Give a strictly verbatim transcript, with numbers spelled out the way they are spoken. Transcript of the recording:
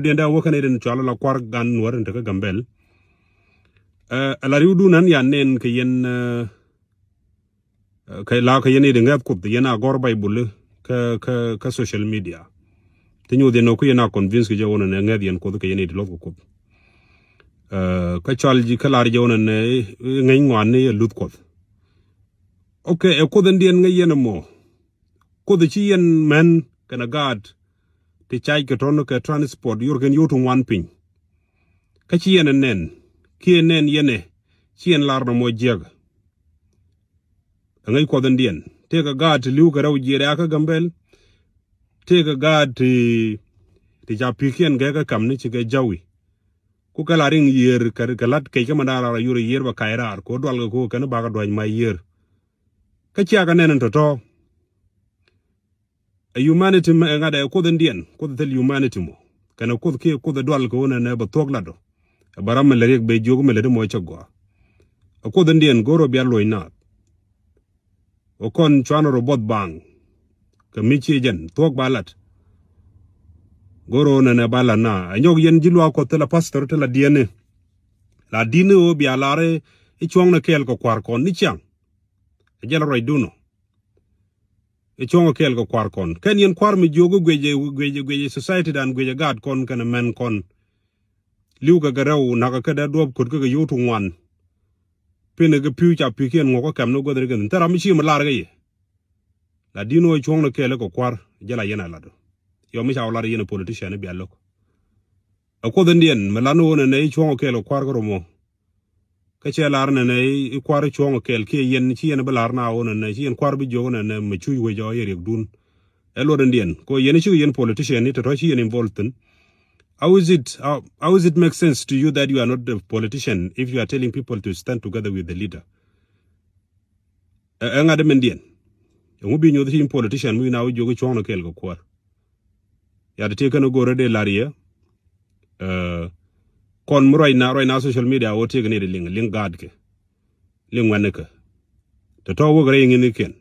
Diɛn dee wä kɛn irin cual la kuar gan nuɔr in te kä Gambɛl. Ɛ la riw dun an yan nen kɛ yɛn, ɛ, kɛ la kɛ yɛn irin ŋɛth kuoth yɛn a gɔr Baibul kä, kä, kä social media. Ti nyuth yɛn ɔ ku yɛn a convince kɛ jɛ wä nɛ ŋɛth yɛn kuoth kɛ yɛn irin luɔth kɛ kuoth. Ɛ, kä cual ji̱ kä lar jɛ wä nɛ ŋɛny ŋuan ni yɛ luth kuoth. Ok, ɛ kuoth in diɛn ŋɛ yɛn mɔ. Kuoth ci yɛn mɛn kɛnɛ gaat ti cac kɛ tɔn kɛ transport yor kɛn yot ŋuan piny. Kä ci yɛn ɛ nɛn kiɛ nɛn yɛn ɛ ci yɛn lar nɔmɔ jiɛk. Ɛ ŋäc kuɔth in diɛn tëëkɛ gaat ti li̱w kɛ rɛw jiɛɛr ɛ akä Gambɛl. Tëëkɛ gaat ti, ti ca pi̱kiɛn kɛ kɛ kam ni ci kɛ jawi. Ku kɛ la riŋ yiër kɛ, kɛ lat kec kä ma da̱a̱ lar a yur yiër bɛ kac raar kɛ dual kɛ ku kɛn bakɛ duac ma yiër. Kä ciakɛ nɛn in tɔ̱tɔ̱. Ɛ humanity mɛ ŋa̱t ɛ kuoth in diɛn kuoth thil humanity mɔ. Kɛn ɛ kuoth kiɛ kuoth ɛ dual kɛ wun ɛn ɛ bɛ thuɔ̱k lat ɔ. Ɛ bɛ ram mi lɛ riɛk bɛ jiök mi lɛ di mɔ cɛ gɔaa. Ɛ kuoth in diɛn go̱r ɔ bia luɔ̱c naath. Ɔ kɔn cuan rɔ buɔth baaŋ. Kɛ mi ci jɛn thuɔ̱k ba lat. Go̱r ɔ nɛn ɛ ba lat na ɛ nyɔk yɛn ji̱ luaak kuɔth thil a pastor thil a diɛn ni. La di̱n ni ɣöö bia lar i̱ cuɔ̱ŋnɛ kɛɛl kɛ kua̱r kɔn ni ciaŋ. Ɛ jɛl ruacdun ɔ. I̱ cuɔ̱ŋ kɛɛl kɛ kua̱r kɔn kɛn yɛn kua̱r mi jiök i̱ guic, guic, guic society dan guic ɛ gaat kɔn kɛnɛ mɛn kɔn. Li̱w kɛ kɛ rɛw nakä kä dee duɔ̱p köt kä kɛ yio̱w ti ŋuan. Pinɛ kɛ pi̱w ca pi̱kiɛn ŋuɔk kä kɛm ni guäth ri kɛn thil ram mi ci mi lar kɛ yɛ. La di̱n wä cuɔ̱ŋ ni kɛɛl kɛ kua̱r jɛ la yɛn a lat ɔ. Yɔ mi ca wä lar yɛn ɛ politician i̱ bia lo̱k. Ɛ kuoth in diɛn mi lan wä nɛ nɛ i̱ cuɔ̱ŋ kɛɛl kɛ kua̱r kä romɔ. Kä cɛ lar nɛnɛ i̱ kua̱r cuɔ̱ŋ kɛɛl kiɛ yɛn ci yɛn bi lar na wä nɛnɛ ci yɛn kua̱r bi jiök nɛnɛ mɛ cuc wec ɔ yɛ riɛkdun. Ɛ luɔt in diɛn kɛ yɛn cikɛ yɛn politician ni tɔ̱tɔ̱ ci yɛn involved thin. How is it, how, how is it make sense to you that you are not a politician if you are telling people to stand together with the leader? Ɛ ŋa̱t min diɛn. Ɛŋu bi nyoth ci yɛn politician mi na wä jiök i̱ cuɔ̱ŋ ni kɛɛl kɛ kua̱r. Yat ti kɛn go̱rä dee lar yɛ. Kɔn mi ruacna ruacna social media wä ti kɛn i̱ liŋ liŋ gaat kɛ liŋ ŋuɛn kɛ. Tɛ tɔ̱ wek rɛy ŋi̱n i̱ kiɛn